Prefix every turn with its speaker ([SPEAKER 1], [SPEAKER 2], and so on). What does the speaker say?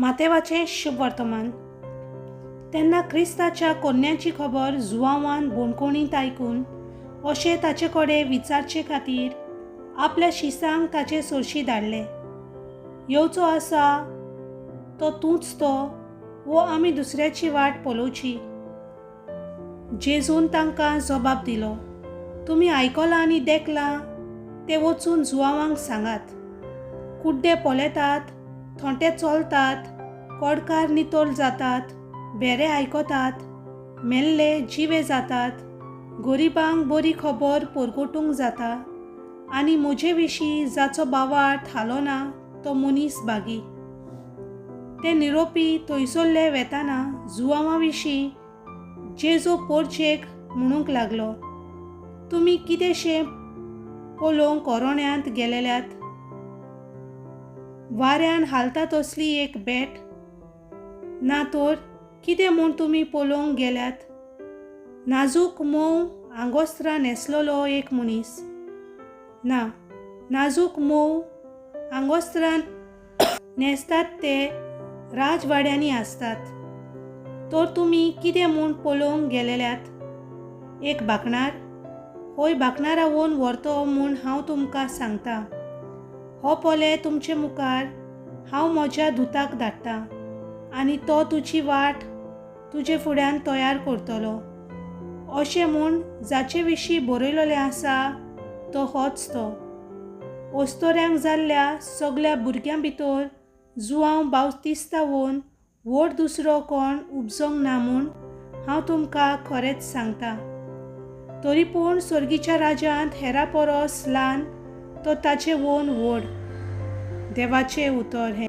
[SPEAKER 1] मातेवाचें शुभवर्तमान. तेन्ना क्रिस्ताच्या कोन्याची खबर जुवांवान बोणकोणींत आयकून अशें ताचे कडेन विचारचे खातीर आपल्या शिसांक ताचे सरशी धाडले, येवचो आसा तो तूंच तो वो आमी दुसऱ्याची वाट पळोवची? जेजून तांकां जबाब दिलो, तुमी आयकलां आनी देखलां तें वचून जुवांवांक सांगात. कुड्डे पळयतात, थोंटे चलतात, कोडकार नितळ जातात, भेरे आयकतात, मेल्ले जिवे जातात, गरिबांक बरी खबर परगटूंक जाता आनी म्हजे विशीं जाचो बावार्थ हालोना तो मनीस भागी. ते निरोपी थंयसरले वेताना जुवांवा विशीं जेजू पोरचेक म्हणूंक लागलो, तुमी कितेंशें पळोवंक कोरोण्यांत गेलेल्यात? वाऱ्यान हालता तसली एक बेट? ना तर कितें म्हूण तुमी पळोवंक गेल्यात? नाजूक मोव आंगोस्त्रां न्हेसलेलो एक मनीस? ना, नाजूक मोव आंगोस्त्रां न्हेसतात ते राजवाड्यांनी आसतात. तर तुमी कितें म्हूण पळोवंक गेलेल्यात? एक बाकणार? होय बाकणारावून व्हरतो म्हूण हांव तुमकां सांगता. हो पळय तुमचे मुखार हांव म्हज्या दुताक धाडटा आनी तो तुजी वाट तुजे फुड्यान तयार करतलो. अशें म्हूण जाचे विशीं बरयलेलें आसा तो होच तो. ओस्तोऱ्यांक जाल्ल्या सगल्या भुरग्यां भितर जुवांव बावतिस्तावून व्हड दुसरो कोण उपजोंक ना म्हूण हांव तुमकां खरेंच सांगता. तरी पूण सर्गीच्या राज्यांत हेरा परस ल्हान तो ताचे वोन व्हड. देवाचें उतर हें.